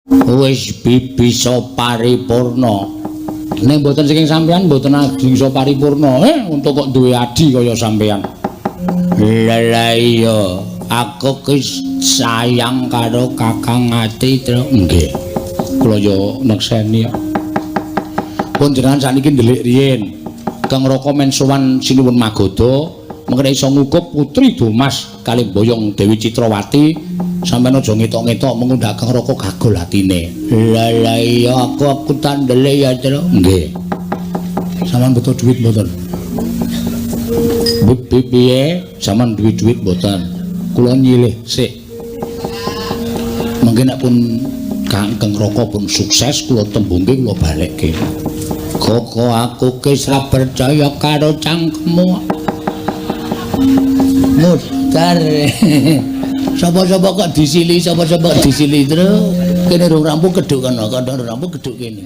Wis bisa paripurna. Nek mboten saking sampean mboten ajeng iso paripurna. Untuk kok duwe adi kaya sampean. Lah iya, aku ki sayang karo Kakang Ati, Tru. Nggih. Kula yo nekseni kok. Pun jenengan sakniki ndelik riyin. Kang Raka men sowan Sinuwun Magadha, mengkene iso ngukup Putri Domas kalih boyong Dewi Citrawati. Sampeyan aja ngetok-ngetok mengundang Kang Raka gagol atine. Lah lah iya, aku tak ndelik ya, Tru. Nggih. Sampeyan butuh duit mboten? Piye? Sampeyan duwe duit mboten? Kula nyilih sik. Mengke nek pun Kang Raka pun sukses kula tembungke kula balekke. Koko aku ki ora percaya karo cangkemmu. Mudar. Sapa-sapa kok disili, sapa-sapa kok disili, Tru. Kene rung rampung keduk kono, kono rung rampung keduk kene.